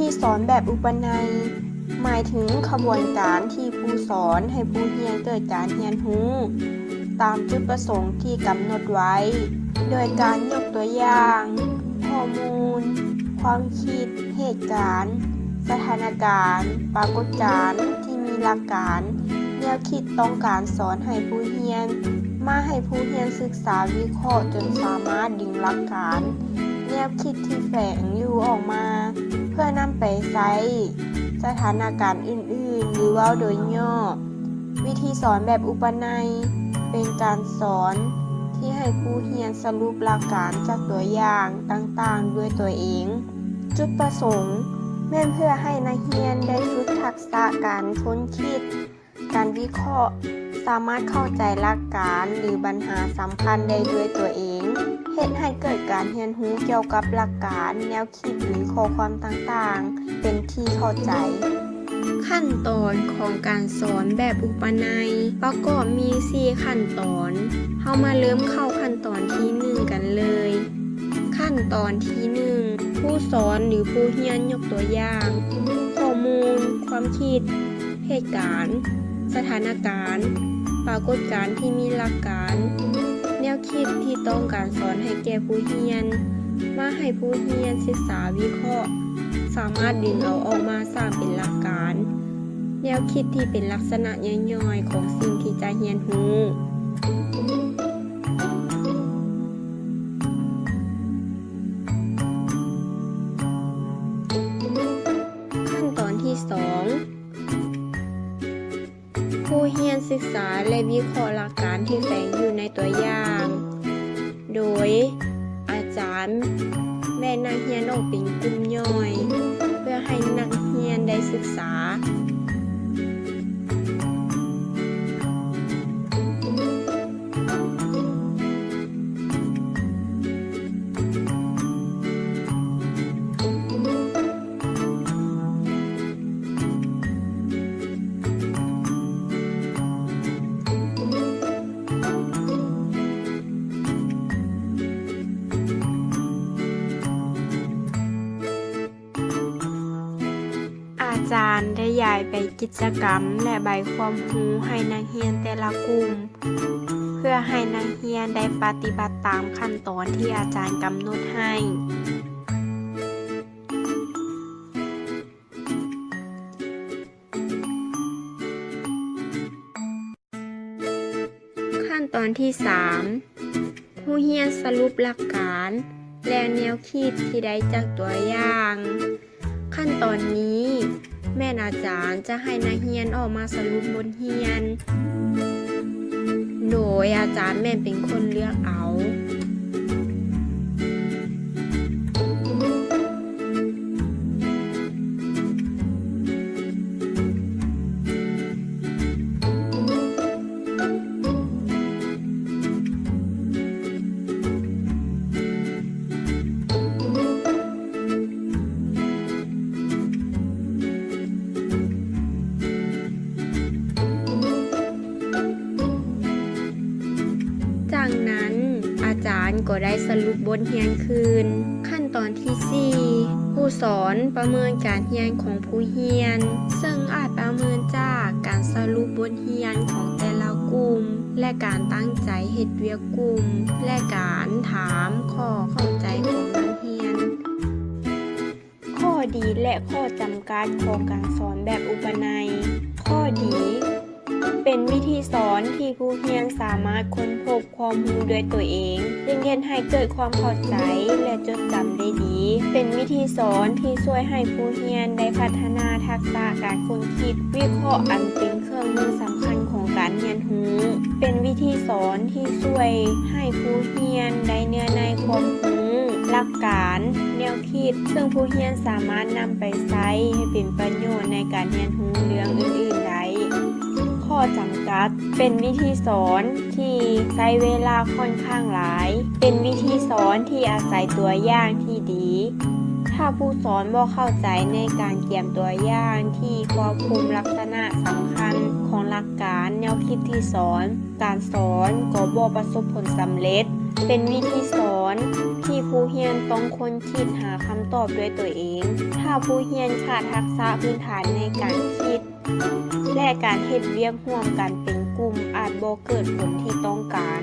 ທີ່ສອນແບບອຸປະໄນ ໝາຍເຖິງຂະບວນການທີ່ຄູສອນໃຫ້ຜູ້ຮຽນເກີດການຮຽນຮູ້ຕາມຈຸດປະສົງທີ່ກຳນົດໄວ້ ໂດຍການຍົກຕົວຢ່າງ ຂໍ້ມູນ, ຄວາມຄິດ, ເຫດການ, ສະຖານະການ, ປາກົດການທີ່ມີຫຼັກການ, ແນວຄິດຕ້ອງການສອນໃຫ້ຜູ້ຮຽນ, ມາໃຫ້ຜູ້ຮຽນສຶກສາວິເຄາະຈົນສາມາດດຶງຫຼັກການ, ແນວຄິດທີ່ແຝງຢູ່ອອກມາ ເພື່ອນຳໄປໃຊ້ສະຖານະການອື່ນໆ ຫຼື ເວົ້າໂດຍຫຍໍ້, ວິທີສອນແບບອຸປະໄນ ເປັນການສອນທີ່ໃຫ້ຜູ້ຮຽນສະຫຼຸບຫຼັກການຈາກຕົວຢ່າງຕ່າງໆດ້ວຍຕົວເອງ. ຈຸດປະສົງແມ່ນເພື່ອໃຫ້ນັກຮຽນໄດ້ຝຶກທັກສະການຄົ້ນຄິດ, ການວິເຄາະ, ສາມາດເຂົ້າໃຈຫຼັກການ ຫຼື ບັນຫາສຳຄັນໄດ້ດ້ວຍຕົວເອງ, ເຮັດໃຫ້ເກີດການຮຽນຮູ້ກ່ຽວກັບຫຼັກການ, ແນວຄິດ ຫຼື ຂໍ້ຄວາມຕ່າງໆ ເປັນທີ່ເຂົ້າໃຈ. ຂັ້ນຕອນຂອງການສອນແບບອຸປະໄນ ປະກອບມີສີ່ຂັ້ນຕອນ. ເຮົາມາເລີ່ມເຂົ້າຂັ້ນຕອນທີໜຶ່ງກັນເລີຍ. ຂັ້ນຕອນທີໜຶ່ງ ຜູ້ສອນ ຫຼື ຜູ້ຮຽນຍົກຕົວຢ່າງ ຂໍ້ມູນ, ຄວາມຄິດ, ເຫດການ, ສະຖານະການ, ປາກົດການທີ່ມີຫຼັກການ, ແນວຄິດທີ່ຕ້ອງການສອນໃຫ້ແກ່ຜູ້ຮຽນ, ມາໃຫ້ຜູ້ຮຽນສຶກສາວິເຄາະ, ສາມາດດຶງເອົາອອກມາສ້າງເປັນຫຼັກການ, ແນວຄິດທີ່ເປັນລັກສະນະຍ່ອຍໆຂອງສິ່ງທີ່ຈະຮຽນຮູ້. ຂັ້ນຕອນທີສອງ ຜູ້ຮຽນສຶກສາ ແລະ ວິເຄາະຫຼັກການທີ່ແຝງຢູ່ໃນຕົວຢ່າງ ໂດຍອາຈານແບ່ງນັກຮຽນອອກເປັນກຸ່ມຍ່ອຍ ເພື່ອໃຫ້ນັກຮຽນໄດ້ສຶກສາ. ອາຈານໄດ້ຢາຍໃບກິດຈະກຳ ແລະ ໃບຄວາມຮູ້ໃຫ້ນັກຮຽນແຕ່ລະກຸ່ມ ເພື່ອໃຫ້ນັກຮຽນໄດ້ປະຕິບັດຕາມຂັ້ນຕອນທີ່ອາຈານກຳນົດໃຫ້. ຂັ້ນຕອນທີສາມ ຜູ້ຮຽນສະຫຼຸບຫຼັກການ ແລະ ແນວຄິດທີ່ໄດ້ຈາກຕົວຢ່າງ. ຂັ້ນຕອນນີ້ແມ່ນອາຈານຈະໃຫ້ນັກຮຽນອອກມາສະຫຼຸບບົດຮຽນ ໂດຍອາຈານແມ່ນເປັນຄົນເລືອກເອົາ. ຈາກນັ້ນ ອາຈານກໍໄດ້ສະຫຼຸບບົດຮຽນຄືນ. ຂັ້ນຕອນທີສີ່ ຜູ້ສອນປະເມີນການຮຽນຂອງຜູ້ຮຽນ, ເຊິ່ງອາດປະເມີນຈາກການສະຫຼຸບບົດຮຽນຂອງແຕ່ລະກຸ່ມ ແລະ ການຕັ້ງໃຈເຮັດວຽກກຸ່ມ ແລະ ການຖາມຂໍ້ເຂົ້າໃຈຂອງນັກຮຽນ. ຂໍ້ດີ ແລະ ຂໍ້ຈຳກັດຂອງການສອນແບບອຸປະໄນ. ຂໍ້ດີ ເປັນວິທີສອນທີ່ຜູ້ຮຽນສາມາດຄົ້ນພົບຄວາມຮູ້ດ້ວຍຕົວເອງ, ຈຶ່ງເຮັດໃຫ້ເກີດຄວາມເຂົ້າໃຈ ແລະ ຈົດຈຳໄດ້ດີ. ເປັນວິທີສອນທີ່ຊ່ວຍໃຫ້ຜູ້ຮຽນໄດ້ພັດທະນາທັກສະການຄົ້ນຄິດ, ວິເຄາະ ອັນເປັນເຄື່ອງມືສຳຄັນຂອງການຮຽນຮູ້. ເປັນວິທີສອນທີ່ຊ່ວຍໃຫ້ຜູ້ຮຽນໄດ້ເນື້ອໃນຄວາມຮູ້, ຫຼັກການ, ແນວ ຄິດ ເຊິ່ງຜູ້ຮຽນສາມາດນຳໄປໃຊ້ໃຫ້ເປັນປະໂຫຍດໃນການຮຽນຮູ້ເລື່ອງອື່ນໆໄດ້. ຂໍ້ຈຳກັດ ເປັນວິທີສອນທີ່ໃຊ້ເວລາຂ້ອນຂ້າງຫຼາຍ, ເປັນວິທີສອນທີ່ອາໄສຕົວຢ່າງທີ່ດີ. ຖ້າຜູ້ສອນບໍ່ເຂົ້າໃຈໃນການກຽມຕົວຢ່າງທີ່ຄວບຄຸມລັກສະນະສຳຄັນຂອງຫຼັກການແນວຄິດທີ່ສອນ, ການສອນກໍ ບໍ່ປະສົບຜົນສຳເລັດ. ເປັນວິທີສອນທີ່ຜູ້ຮຽນຕ້ອງຄົ້ນຄິດຫາຄຳຕອບດ້ວຍຕົວເອງ. ຖ້າຜູ້ຮຽນຂາດທັກສະພື້ນຖານໃນການຄິດ ແລະ ການເຮັດວຽກຮ່ວມກັນເປັນກຸ່ມ ອາດບໍ່ເກີດຜົນທີ່ຕ້ອງການ.